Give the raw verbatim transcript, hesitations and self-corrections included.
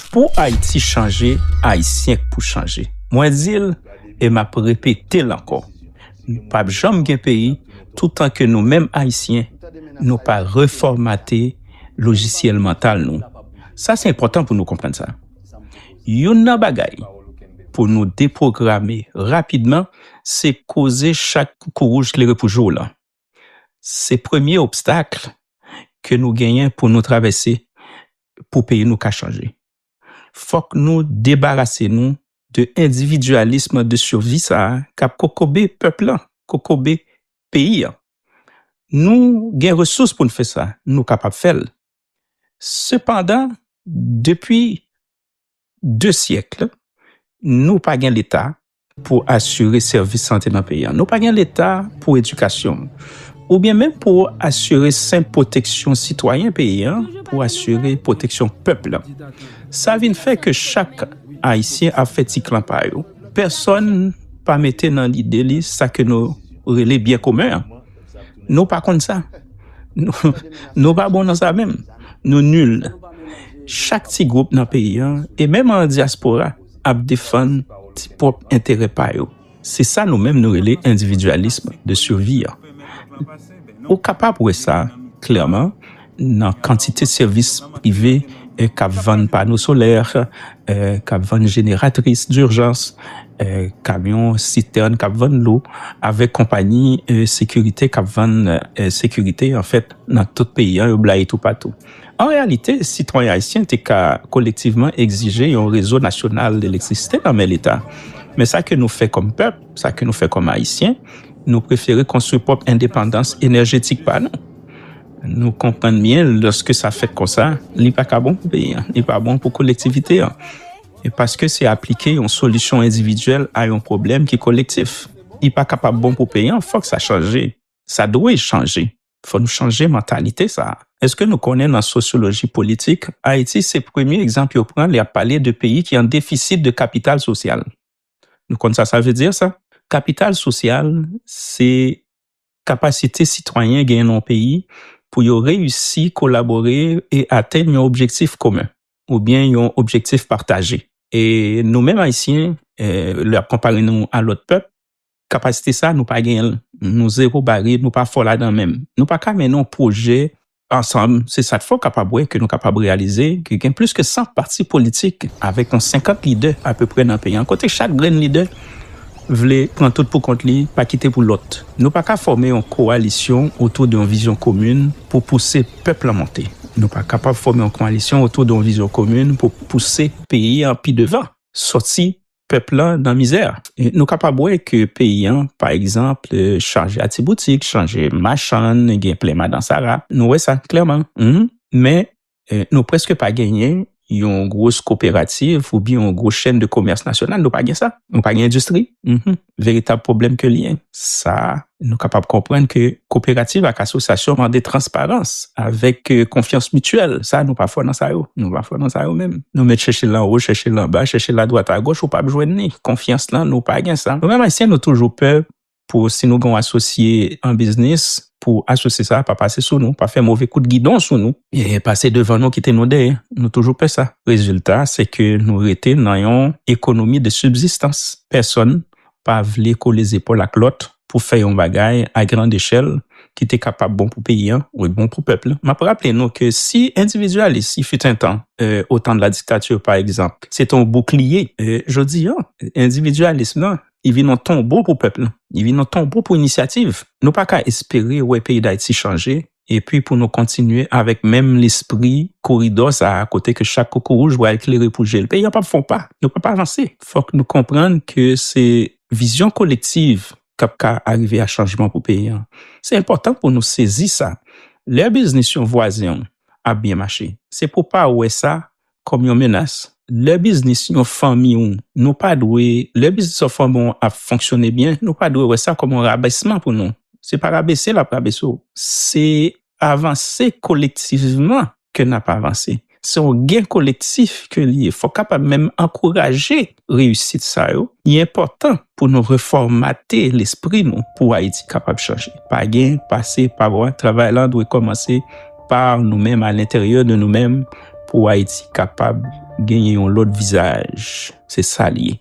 Pou Ayiti chanje, Ayisyen k pou chanje. Mwen di l, e m ap repete l ankò. P ap janm gen peyi, toutan ke nou menm Ayisyen, nou pa refòmate lojisyèl mantal nou. Sa, se enpòtan pou nou konprann sa. Youn nan bagay pou nou depwograme rapidman, se koze chak koukouwouj klere pou jou w lan. Se premye obstak ke nou genyen pou nou travèse pou peyi nou ka chanje. Fòk nou debarase nou de endividyalism de sivi sa a k ap kokobe pèp lan, kokobe peyi an. Nou gen resous pou n fè sa, nou kapab fè l. Sepandan, depi de syèk, nou pa gen Leta pou asire sèvis sante nan peyi an. Nou pa gen Leta pou edikasyon. Oubyen menm pou asire senp pwoteksyon sitwayen peyi an, pou asire pwoteksyon pèp lan. Sa vin fè ke chak Ayisyen ap fè ti klan pa yo. Pèsonn pa mete nan lide li sa ke nou rele byen komen an. Nou pa konn sa. Nou, nou pa bon nan sa menm. Nou nil. Chak ti gwoup nan peyi an, e menm an dyaspora, ap defann ti pwòp enterè pa yo. Se sa nou menm nou rele endividyalism de sivi an. Ou kapab wè sa klèman nan kantite sèvis prive, eh, k ap vann pano solè, eh, k ap vann jeneratris dijans, eh, kamyon sitèn k ap vann dlo, avèk konpayi, eh, sekirite k ap vann, eh, sekirite, anfèt, nan tout peyi an, yo blayi toupatou. An reyalite, sitwayen ayisyen te ka kolektivman egzije yon rezo nasyonal elektrisite nan men Leta. Men sa ke nou fè kòm pèp, sa ke nou fè kòm Ayisyen, nou prefere konstwi pwòp endepandans enèjetik pa nou. Nou konprann byen, lòske sa fèt konsa, li pa ka bon pou peyi an, li pa bon pou kolektivite an. E paske se aplike yon solisyon endividyèl a yon pwoblèm ki kolektif. Li pa kapab bon pou peyi an, fòk sa chanje. Sa dwe chanje. Fò nou chanje mantalite sa a. Èske nou konnen nan sosyoloji politik, Ayiti se premye egzanp yo pran lè y ap pale de peyi ki an defisit de kapital sosyal? Nou konn sa sa vle di sa? Kapital sosyal, se kapasite sitwayen genyen nan yon peyi pou yo reyisi kolabore e atenn yon objektif komen, oubyen yon objektif pataje. E nou menm Ayisyen, eh, lè y ap konpare nou a lòt pèp, kapasite sa, nou pa genyen l. Nou zewo bare, nou pa fò ladan menm. Nou pa ka mennen yon pwojè ansanm. Se sa k fè w kapab wè ke nou kapab reyalize ke gen plis ke san pati politik avèk yon senkant lidè apeprè nan peyi an, kote chak grenn lidè vle pran tout pou kont li, pa kite pou lòt. Nou pa ka fòme yon kowalisyon otou de yon vizyon komin pou pouse pèp lan monte. Nou pa kapab fòme yon kowalisyon otou de yon vizyon komin pou pouse peyi an pi devan, sòti pèp lan nan mizè. E nou kapab wè ke peyi an, pa egzanp, eh, chaje a ti boutik, chaje machann, gen plen madan Sara. Nou wè sa klèman. Mhm. Men, eh, nou prèske pa genyen yon gwo koperativ oubyen yon gwo chèn de komès nasyonal. Nou pa gen sa. Nou pa gen endistri. Mhm. Veritab pwoblèm ke li ye. Sa, nou kapab konprann ke koperativ ak asosyasyon mande transparans avèk, eh, konfyans mityèl. Sa, nou pa fò nan sa yo. Nou pa fò nan sa yo menm. Nou mèt chèche l anwo, chèche l anba, chèche l adwat agòch, ou p ap jwenn li. Konfyans lan, nou pa gen sa. Nou menm Ayisyen, nou toujou pè pou si nou gen yon asosye an biznis, pou asosye sa a pa pase sou nou, pa fè move kout gidon sou nou, e pase devan nou, kite nou dèyè. Nou toujou pè sa. Rezilta, se ke nou rete nan yon ekonomi de sibzistans. Pèsonn pa vle kole zepòl ak lòt pou fè yon bagay a grand echèl ki te kapab bon pou peyi an, ou bon pou pèp lan. M ap raple nou ke si endividyalis, il fut un temps, euh, au temps de la dictature, pa egzanp, se te yon boukliye, euh, jodi an, endividyalis lan, li vin yon tonbo pou pèp lan. Li vin yon tonbo pou inisyativ. Nou pa ka espere wè peyi Dayiti chanje, epi pou nou kontinye avèk menm lespri koridò sa a, kote ke chak koukouwouj pral klere pou je l. Peyi an p ap fè yon pa. Nou p ap avanse. Fòk nou konprann ke se vizyon kolektiv k ap ka arive a chanjman pou peyi an. Se enpòtan pou nou sezi sa. Lè biznis yon vwazen w ap byen mache, se pou w pa wè sa kòm yon menas. Lè biznis yon fanmi w, nou pa dwe, lè biznis yon fanmi w ap fonksyone byen, nou pa dwe wè sa kòm yon rabesman pou nou. Se pa rabese l ap rabese w. Se avanse kolektivman ke n ap avanse. Se yon gen kolektif ke li ye. Fò w kapab menm ankouraje reyisit sa yo. Li enpòtan pou nou refòmate lespri nou pou Ayiti kapab chanje. Pa gen pase, pa bwè, travay lan dwe kòmanse pa nou menm, alenteryè de nou menm, pou Ayiti kapab genyen yon lòt vizaj. Se sa l ye.